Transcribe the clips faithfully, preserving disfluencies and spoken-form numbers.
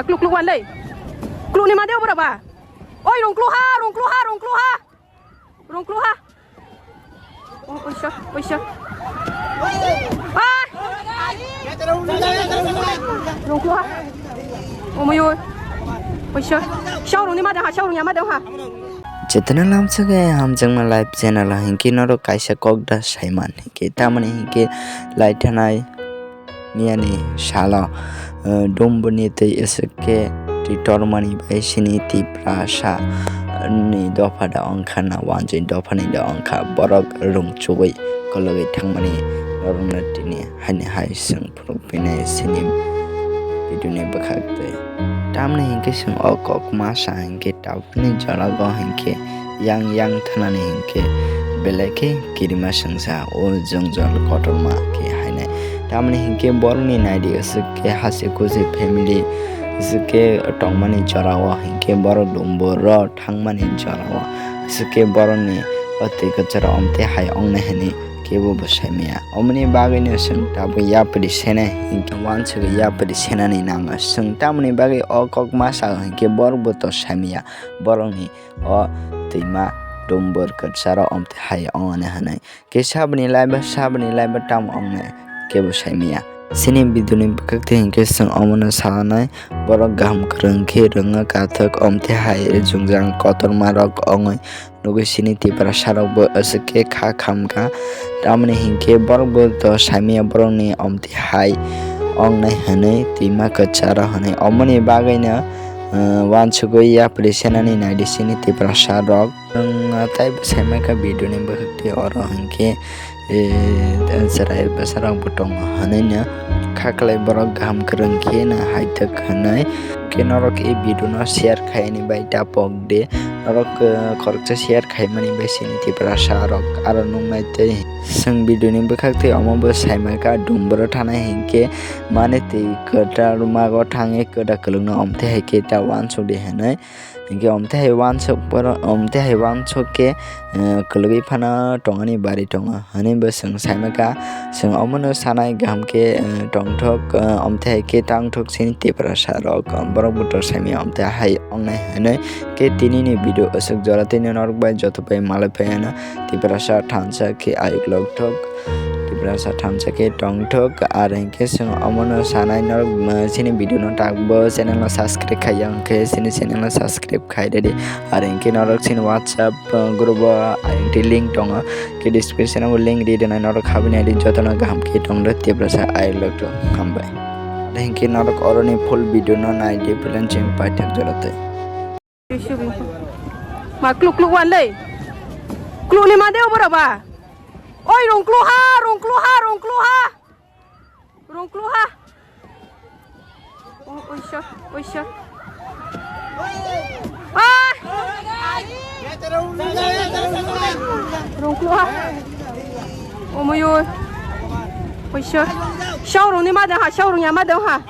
Kluk kluk wan lei. Kluk ni ma de obra ba. Oi, rong kluk ha, rong kluk ha, rong kluk ha. Rong kluk ha. Oh, oisor, oisor. Ah! Rong kluk ha. Omoi oi. Oisor. Saurung ni ma de ha, saurung ya ma de ha. Chetana lamsake hamjakma live channel o hinkhe norok kaisa kok da saiman hinkhe tamoni hinkhe lai thanai miyani salo, eh, Dumburni twi aswk khe twi tormani bai sini Tiprasa ni dopha da wngkha na wanjwi dopha ni da wngkha borok rwng chugwi kologwi thangmani norokno tini haini hai swng phunuk pinai sini video ni bwkhak twi. Tamni hinkhe swng o kok masa hinkhe tabuk ni jora go hinkhe yang yang thanani hinkhe belai khe kirima swngsa o jwngjal kotorma khe hainai. Tamni hinkhe borokni naidi aswk khe hasi kusi family aswk khe tongmani jora o hinkhe borok Dumbur rok thangmani jora o aswk khe borokni o twi kwcharo omte hai ongnai hinwi kebo bo saimaya. Omoni bagwino chwng tabuk yapri senai hinkhe wansugwi yapri senani nango. Chwng tamoni bagwi o kok ma sao hinkhe borok bo to saimaya. Borokni o twima Dumbur kwcharo omte hai ongani hinwi. Khe saboni laiba, saboni laiba tamo ongnai kebo saimaya. Chini video ni bwkhak twi hinkhe chwng omono sanai borok kaham kwrwng khe rwngna kathok omte hai jwngjal kotorma rok ongwi nugwi sini Tiprasa rok bo aswk khe kha khamkha. Tamoni hinkhe borok bo to saimaya borokni omte hai ongnai hinwi twima kwcharo hinwi. Omoni bagwino, eh, wansugwi yapri senani naidi sini Tiprasa rok. Nwng taibo saimankha video ni bwkhak twi oro hinkhe, eh, chwrai bwsarok bo tongo hinwi no kha kwlai borok kaham kwrwng khe no haithok hinwi. Khe norok e video no share khaini bai ta pok de. Norok, eh, khoroksa share khaimani bai sini Tiprasa rok aro nuknai tei chwng video ni bwkhak twi omo bo saimankha Dumbur o thanai hinkhe mane twi kwtal mago thangwi kwda kwlwkno omte hai khe ta wansuk di hinwi. Hinkhe omte hai wansuk borok, omte hai wansuk khe, eh, kwlwgwi phano tongani bari tongo hinwi bo chwng saimankha. Chwng omono sanai kaham khe, eh, tongthok, eh, omte hai khe tangthok chini Tiprasa rok, borok bo to saimaya omte hai ongnai hinwi. Khe tinini video aswk jora tini norok bai joto bai malai phaiano Tiprasa thansa khe ayuk lokthok. Tiprasa thansa khe tongthok, ar hinkhe chwng omono sanai norok, uh, chini video no takbo channel no subscribe khaiya hinkhe chini channel no subscribe khai redi, ar hinkhe norok chini WhatsApp, uh, group o ayang link tongo, khe description o link ri rwnai norok habwi naidi jotono kaham khe tongdo Tiprasa ayuk lokthok hambai. Ar hinkhe norok oroni full video no naidi plan chini paithak jora tei. Ma kluk kluk wan lei. Kluk ni ma de obora ba. Oi, rong kluk ha, rong kluk ha, rong kluk ha. Rong kluk ha. Oh, oisor, oisor. Ah! Rong kluk ha. Omoi oi. Oisor. Saurung ni ma de ha, saurung ya ma de ha.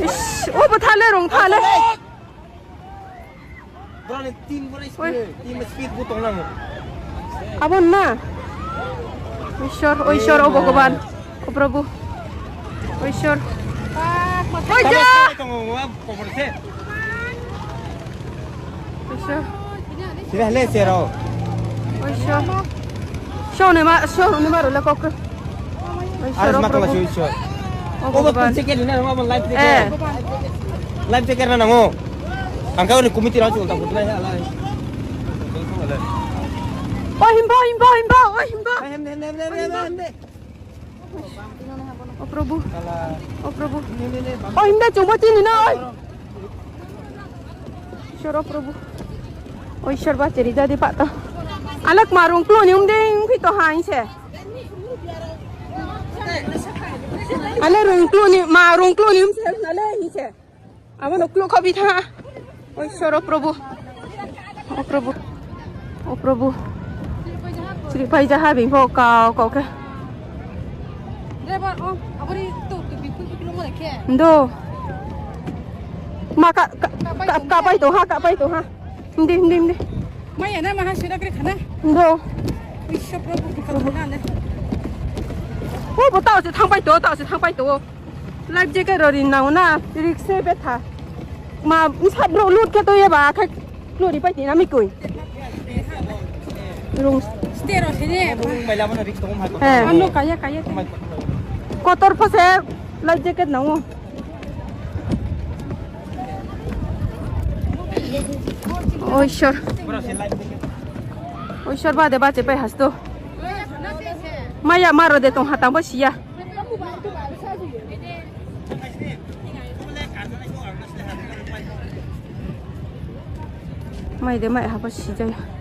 Ish, o bo thale rong thale. Oi. Abon na. Ishwar, o Ishwar, o Bhagavan, o Prabhu. O Ishwar. Oi, ja! Oisor. Sira hele sero. Oisor. Sone ma, sone ma role kok. Oisor, aras o ma kala Prabhu. Oisor. O Obo Bhagavan. Check na, obo live check. Eh. Live check na nango. Angka ni committee rao chunta putla ya lai. O himbo, himbo, himbo, o himbo. Hem, hem, hem. O Prabhu. O Prabhu. O himda chungbo chini na oi. Ishwar o Prabhu. O Ishwar ba cheri jadi pa to. Alak ma rong klo ni umde ungpi to ha inse. Ale rong klo ni ma rong klo ni umse ale inse. Abo no kluk kho bitha. Oi soro Prabhu. O Prabhu. O Prabhu. Sri pai jaha bing pho kau kau khe. Driver, oh, abori to, to bikul bikul mo dekhe. Ndo. Ma ka, ka, ka, ka pai to ha, ka pai to ha. Hindi, hindi, hindi. Maya na maha sira kre khana. Ndo. Isha Prabhu ki khana le. O bo tao se thang pai to, tao se thang pai to. Life jacket rori nang na, risk se betha. Ma, misa bro lut ke to ye ba, khe klori pai tina mi koi. Rung. Stero sini. Eh. Ano kaya, kaya. Kotor pose life jacket nango. Oishor. Oishor ba de ba chepai hasto. Maya maro de tong hatang bo siya. Mai de mai haba sijaya.